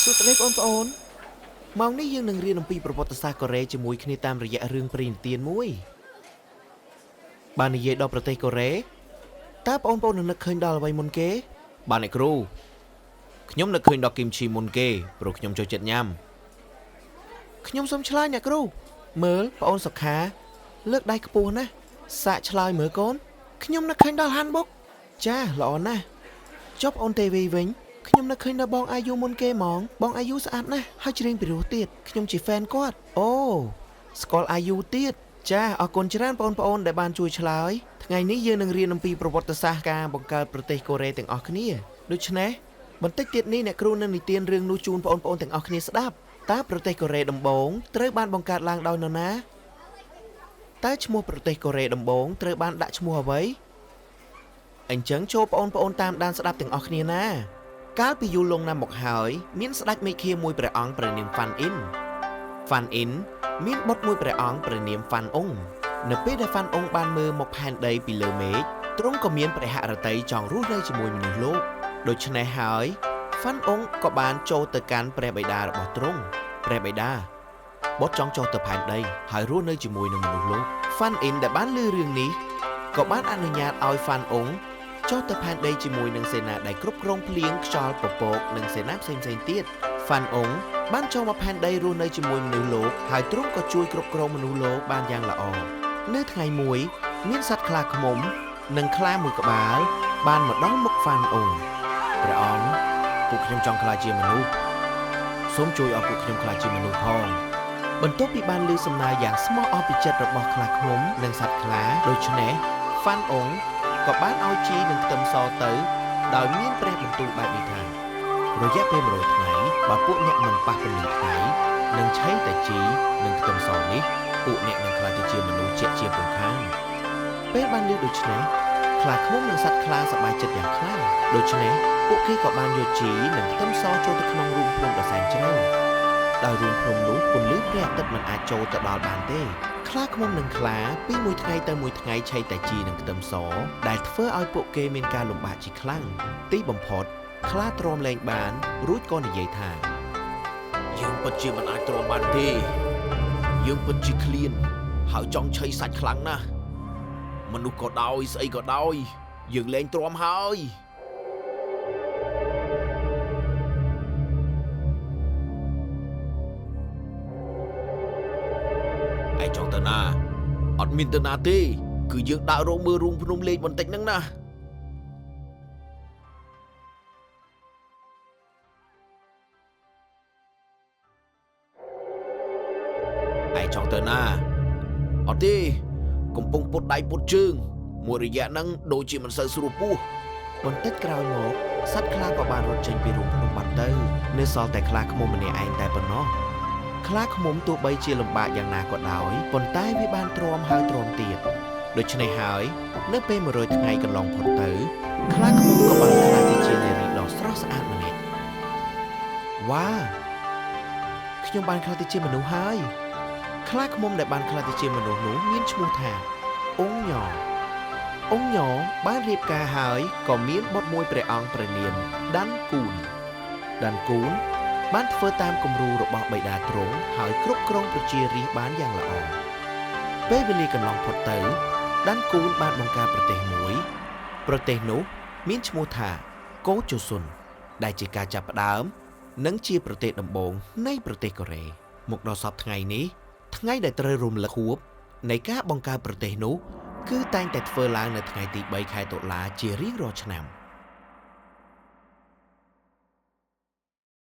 សួស្តីបងប្អូនម៉ោងនេះយើងនឹងរៀនអំពីប្រវត្តិសាស្ត្រកូរ៉េជាមួយគ្នាតាមរយៈរឿងព្រេងនិទានមួយបាននិយាយដល់ប្រទេសកូរ៉េតើបងប្អូននឹងនឹកឃើញដល់អ្វីមុនគេ បាទអ្នកគ្រូខ្ញុំនឹកឃើញដល់គីមឈីមុនគេព្រោះខ្ញុំចូលចិត្តញ៉ាំខ្ញុំសូមឆ្លើយអ្នកគ្រូមើលបងអូនសុខាលើកដៃខ្ពស់ណាស់សាកឆ្លើយមើលកូនខ្ញុំនឹកឃើញដល់ហាន់បុកចាល្អណាស់ចុះបងអូនទេវីវិញខ្ញុំនឹកឃើញដល់បងអាយុមុនគេហ្មងបងអាយុស្អាតណាស់ហើយច្រៀងពីរោះទៀតខ្ញុំជា fan គាត់អូស្គាល់អាយុទៀតចាអរគុណច្រើនបងប្អូនដែលបានជួយឆ្លើយថ្ងៃនេះយើងនឹងរៀនអំពីប្រវត្តិសាស្ត្រការបង្កើតប្រទេសកូរ៉េទាំងអស់គ្នាដូច្នេះបន្តិចទៀតនេះអ្នកគ្រូនឹងនិទានរឿងនោះជូនបងប្អូនទាំងអស់គ្នាស្ដាប់តើប្រទេសកូរ៉េដំបូងត្រូវបានបង្កើតឡើងដោយនរណាតើឈ្មោះប្រទេសកូរ៉េដំបូងត្រូវបានដាក់ឈ្មោះអ្វីអញ្ចឹងចូលបងប្អូនតាមដានស្ដាប់ទាំងអស់គ្នាណាកាលពីយូរលង់ណាស់មកហើយមានស្ដេចមេឃាមួយព្រះអង្គព្រះនាមហ្វាន់អ៊ីនហ្វាន់អ៊ីនមានបុត្រមួយព្រះអង្គព្រះនាមហ្វាន់អ៊ុងនៅពេលដែលហ្វាន់អ៊ុងបានមើលមកផែនដីពីលើមេឃទ្រង់ក៏មានព្រះហឫទ័យចង់រស់នៅជាមួយមនុស្សលោកដូច្នេះហើយហ្វាន់អ៊ុងក៏បានចូលទៅកាន់ព្រះបិតារបស់ទ្រង់ព្រះបិតាបុត្រចង់ចុះទៅផែនដីហើយរស់នៅជាមួយនឹងមនុស្សលោកហ្វាន់អ៊ីនដែលបានឮរឿងនេះក៏បានអនុញ្ញាតឲ្យហ្វាន់អ៊ុងចុះទៅផែនដីជាមួយនឹងសេនាដែលគ្រប់គ្រងភ្លៀងខ្យល់ពពកនិងសេនាផ្សេងៗទៀតហ្វាន់អ៊ុងបានចូលមកផែនដីរស់នៅជាមួយមនុស្សលោកហើយទ្រង់ក៏ជួយគ្រប់គ្រងមនុស្សលោកបានយ៉ាងល្អនៅថ្ងៃមួយមានសត្វខ្លាឃ្មុំនិងខ្លាមួយក្បាលបានមកដល់មុខហ្វាន់អ៊ុងព្រះអង្គពួកខ្ញុំចង់ក្លាយជាមនុស្សសូមជួយឲ្យពួកខ្ញុំក្លាយជាមនុស្សផងបន្ទាប់ពីបានឮសំណើយ៉ាងស្មោះអស់ពីចិត្តរបស់ខ្លាឃ្មុំនិងសត្វខ្លាដូច្នេះហ្វាន់អ៊ុងក៏បានឲ្យជីនិងខ្ទឹមសទៅដោយមានព្រះបន្ទូលបែបនេះថារយៈពេល100ថ្ងៃបើពួកអ្នកមិនប៉ះពន្លឺថ្ងៃនិងឆីតែជីនិងខ្ទឹមសនេះពួកអ្នកនឹងក្លាយទៅជាមនុស្សជាក់ជាពុំខានពេលបានឮដូច្នេះខ្លាឃ្មុំនិងសត្វខ្លាសប្បាយចិត្តយ៉ាងខ្លាំងដូច្នេះពួកគេក៏បានយកជីនិងខ្ទឹមសចូលទៅក្នុងរូងភ្នំដ៏សែនជ្រៅដោយរូងភ្នំនោះពន្លឺព្រះអាទិត្យមិនអាចចូលទៅដល់បានទេខ្លាឃ្មុំនិងខ្លាពីមួយថ្ងៃទៅមួយថ្ងៃឆីតែជីនិងខ្ទឹមសដែលធ្វើឲ្យពួកគេមានការលំបាកជាខ្លាំងទីបំផុតខ្លាទ្រាំលែងបានរួចក៏និយាយថាយើងពិតជាមិនអាចទ្រាំបានទេយើងពិតជាឃ្លានហើយចង់ឆីសាច់ខ្លាំងណាស់មនុស្សក៏ដោយស្អីក៏ដោយយើងលែងទ្រាំហើយឯងចង់ទៅណាអត់មានទៅណាទេគឺយើងដាក់រោងមើលរូងភ្នំលេងបន្តិចហ្នឹងណាឯងចង់ទៅណាអត់ទេកំពុងពុតដៃពុតជើងមួយរយៈហ្នឹងដូចជាមិនសូវស្រួលពោះបន្តិចក្រោយមកសត្វខ្លាក៏បានរត់ចេញពីរូងភ្នំបាត់ទៅនៅសល់តែខ្លាឃ្មុំម្នាក់ឯងតែប៉ុណ្ណោះខ្លាឃ្មុំទោះបីជាលំបាកយ៉ាងណាក៏ដោយប៉ុន្តែវាបានទ្រាំហើយទ្រាំទៀតដូច្នេះហើយនៅពេល100ថ្ងៃកន្លងផុតទៅខ្លាឃ្មុំក៏បានក្លាយទៅជានារីដ៏ស្រស់ស្អាតម្នាក់វ៉ាខ្ញុំបានក្លាយទៅជាមនុស្សហើយខ្លាឃ្មុំដែលបានក្លាយទៅជាមនុស្សនោះមានឈ្មោះថាអ៊ុងញ៉អ៊ុងញ៉បានរៀបការហើយក៏មានបុត្រមួយព្រះអង្គព្រះនាមដាន់គូនដាន់គូនបានធ្វើតាមគំរូរបស់បិតាទ្រង់ហើយគ្រប់គ្រងប្រជារាស្ត្របានយ៉ាងល្អពេលវេលាកន្លងផុតទៅដាន់គូនបានបង្កើតប្រទេសមួយប្រទេសនោះមានឈ្មោះថាកូជូស៊ុនដែលជាការចាប់ផ្ដើមនិងជាប្រទេសដំបូងនៃប្រទេសកូរ៉េមកដល់សព្វថ្ងៃនេះថ្ងៃដែលត្រូវរំលឹកខួបនៃការបង្កើតប្រទេសនោះគឺតែងតែធ្វើឡើងនៅថ្ងៃទី3ខែតុលាជារៀងរាល់ឆ្នាំ។